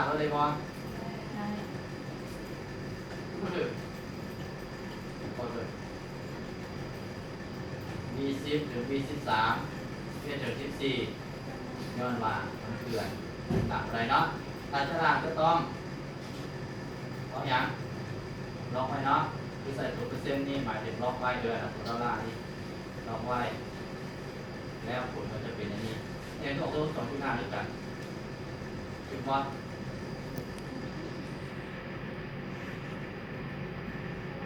ເອົາເລີຍບໍ່? ໄດ້ ບໍ່ຖືກ ບໍ່ຖືກ ວີສິບ ຫຼື ວີສິບສາມ ເຮັດເຖິງສິບສີ່ ຍ້ອນວ່າມັນເຈື່ອນ ຕາມໃດເນາະ. ຖ້າສະຫຼາກຈະຕ້ອງ ຕ້ອງຫຍັງ? ລັອກໄວ້ເນາະ ຄືໃສ່ຕົວເປີເຊັນນີ້ ໝາຍເຖິງລັອກໄວ້ເດີ ຕົວດອລລານີ້ ລັອກໄວ້ ແລ້ວຜົນກໍຈະເປັນອັນນີ້ ເຫັນອອກຕົວສອງຈຸດຫ້າຄືກັນ ຖືກບໍ່?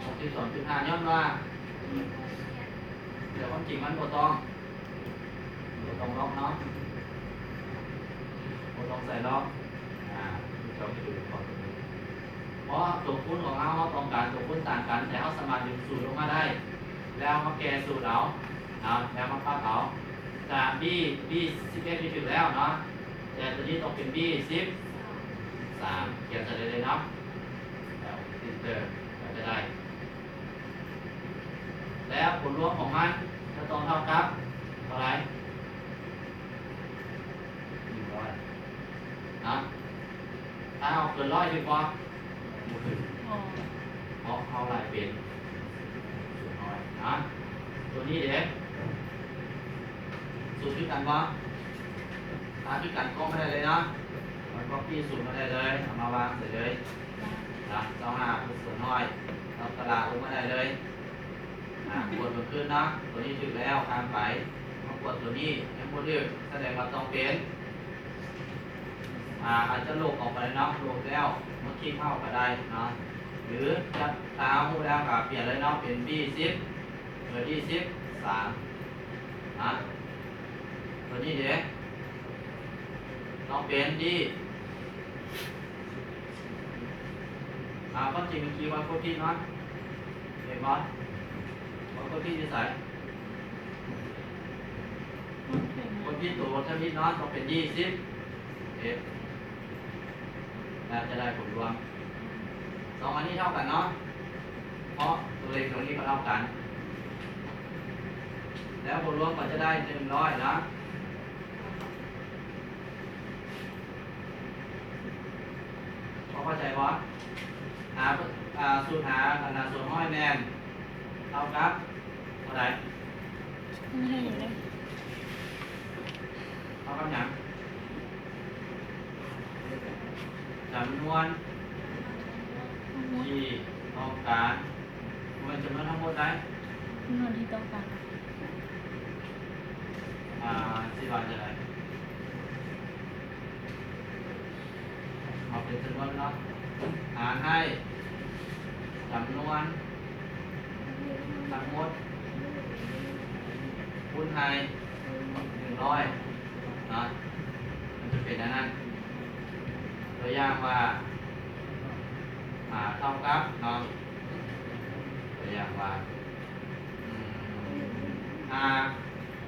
ອອກສິບສອງຈຸດຫ້າ ຍ້ອນວ່າ ແຕ່ຄວາມຈິງມັນບໍ່ຕ້ອງ ບໍ່ຕ້ອງລັອກເນາະ ບໍ່ຕ້ອງໃສ່ລັອກ ອາ ເຈົ້າຈະໄປເບິ່ງຂໍ້ຕົວນີ້ ເພາະຕົວຄູນຂອງເຮົາ ເຮົາຕ້ອງການຕົວຄູນຕ່າງກັນ ແຕ່ເຮົາສາມາດດຶງສູດລົງມາໄດ້ ແລ້ວເຮົາມາແກ້ສູດເອົາ ເອົາ ແລ້ວມາປັບເອົາ ຈາກ B B ສິບເອັດ ທີ່ຖືກແລ້ວເນາະ ແຕ່ຕົວນີ້ຕ້ອງເປັນ B ສິບສາມ ຂຽນໃສ່ໄດ້ເລີຍເນາະ ແລ້ວ Enter ກໍຈະໄດ້ ແລ້ວຜົນລວມຂອງມັນຈະຕ້ອງເທົ່າກັບເທົ່າໃດ? ໜຶ່ງຮ້ອຍ ນະ ຖ້າເຮົາເກີນຮ້ອຍຖືກບໍ່? ບໍ່ຖືກ ເພາະເຮົາໄລ່ເປັນສູນຮ້ອຍນະ. ຕົວນີ້ເດ ສູດຄືກັນບໍ່? ຖ້າຄືກັນ ກັອບມາໄດ້ເລີຍເນາະ ກັອບປີ້ສູດມາໄດ້ເລີຍ ເອົາມາວາງໃສ່ເລີຍ ນະ ຊາວຫ້າເປັນສ່ວນຮ້ອຍ ເອົາຕະຫຼາດລົງມາໄດ້ເລີຍ ອາ ກວດເບິ່ງຄືນເນາະ ຕົວນີ້ຖືກແລ້ວ ຂ້າມໄປ ມາກວດຕົວນີ້ ຍັງບໍ່ຖືກ ສະແດງວ່າຕ້ອງເປັນ ອາ ອາດຈະລົບອອກໄປເນາະ ລົບແລ້ວມາຄລິກເຮົາກໍໄດ້ເນາະ ຫຼືຈະ ຖ້າເຮົາຮູ້ແລ້ວກໍປ່ຽນເລີຍເນາະ ເປັນ B ສິບ ເອີ D ສິບສາມ ນະ ຕົວນີ້ເດ ຕ້ອງເປັນ D ອາ ຄວາມຈິງເມື່ອກີ້ຂ້ອຍກົດຜິດເນາະ ເຫັນບໍ່? ຂ້ອຍກົດຜິດຢູ່ໃສ? ກົດຜິດໂຕທຳອິດເນາະ ຕ້ອງເປັນ D ສິບ ເອັດ ແລ້ວຈະໄດ້ຜົນລວມ ສອງອັນນີ້ເທົ່າກັນເນາະ ເພາະຕົວເລກຕົວນີ້ກໍເທົ່າກັນ ແລ້ວຜົນລວມກໍຈະໄດ້ ໜຶ່ງຮ້ອຍ ເນາະ. ພໍເຂົ້າໃຈບໍ່? ຫາ ອາ ສູດຫາ ອັນນ່າ ສ່ວນຮ້ອຍແມ່ນເທົ່າກັບເທົ່າໃດ? ເທົ່າກັບຫຍັງ? ຈຳນວນທີ່ຕ້ອງການ ບໍ່ແມ່ນຈຳນວນທັງໝົດໃດ໋ ຈຳນວນທີ່ຕ້ອງການ ອາ ຊິວ່າຈັ່ງໃດ? ເອົາເປັນຈຳນວນເນາະ ຫານໃຫ້ຈຳນວນທັງໝົດ ຄູນໃຫ້ໜຶ່ງຮ້ອຍເນາະ ມັນຈະເປັນອັນນັ້ນ ຕົວຢ່າງວ່າ ອາ ເທົ່າກັບເນາະ ຕົວຢ່າງວ່າ ອືມ ຫ້າ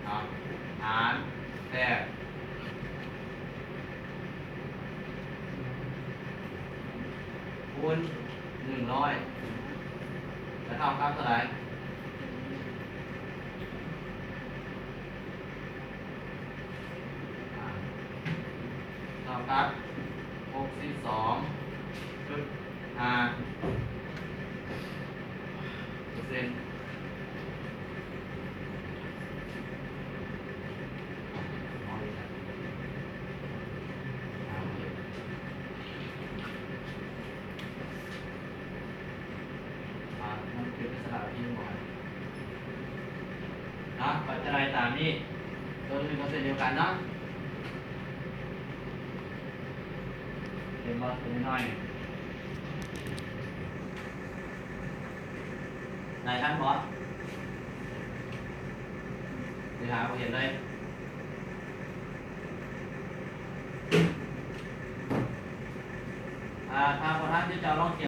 ເນາະ ຫານແປດ ຄູນໜຶ່ງຮ້ອຍ ຈະເທົ່າກັບເທົ່າໃດ? ເທົ່າກັບຫົກສິບສອງຈຸດຫ້າເປີເຊັນ. ອ່າ ມັນເປັນລັກສະນະທີ່ບໍ່ ເນາະ ກໍຈະໄດ້ຕາມນີ້ ຕົວອື່ນກໍເຊັ່ນດຽວກັນເນາະ ເຫັນບໍ່? ຕົວນ້ອຍໆ ໄດ້ທັນບໍ່? ຊິຫາບໍ່ເຫັນເລີຍ. ອ່າ ຖ້າບໍ່ທັນ ເຈົ້າລອງຂ